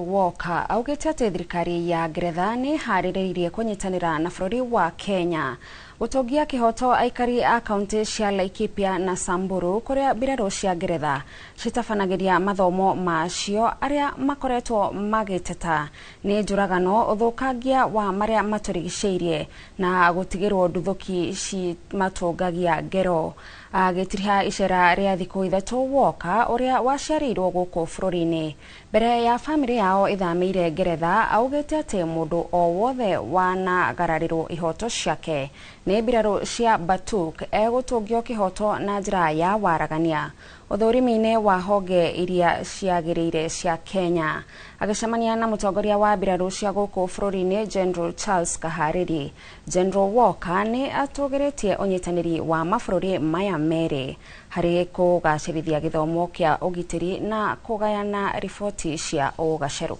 Walker augĩte atĩ thirikari ya Ngeretha nĩ ĩharĩrĩirie kũnyitanĩra na bũrũri wa Kenya gũtũngia kĩhoto aikari a kaunti cia Laikipia na Samburu kũrĩa mbirarũ cia Ngeretha citabanagĩria mathomo macio arĩa makoretwo magĩteta nĩ njũragano, ũthũkangia wa marĩa matũrigicĩirie na gũtigĩrwo nduthũki cimatũngagia ngero. Agĩtiriha icera rĩa thikũ 3 Walker ũrĩa waciarĩirwo gũkũ bũrũri-inĩ mbere ya bamĩrĩ yao ĩthamĩire Ngeretha augĩte atĩ mũndũ o wothe wanagararĩrwo ihoto ciake nĩ mbirarũ cia Batuk egũtũngio kĩhoto na njĩra ya waragania ũthũrimi-inĩ wa honge iria ciagĩrĩire cia Kenya. Agĩcemania na mũtongoria wa mbirarũ cia gũkũ bũrũri-inĩ General Charles Kahariri, General Walker nĩ atũgĩrĩtie ũnyitanĩri wa mabũrũri maya merĩ harĩ kũgacĩrithia gĩthomo kĩa ũgitĩri na kũgayana riboti cia ũgacerũ.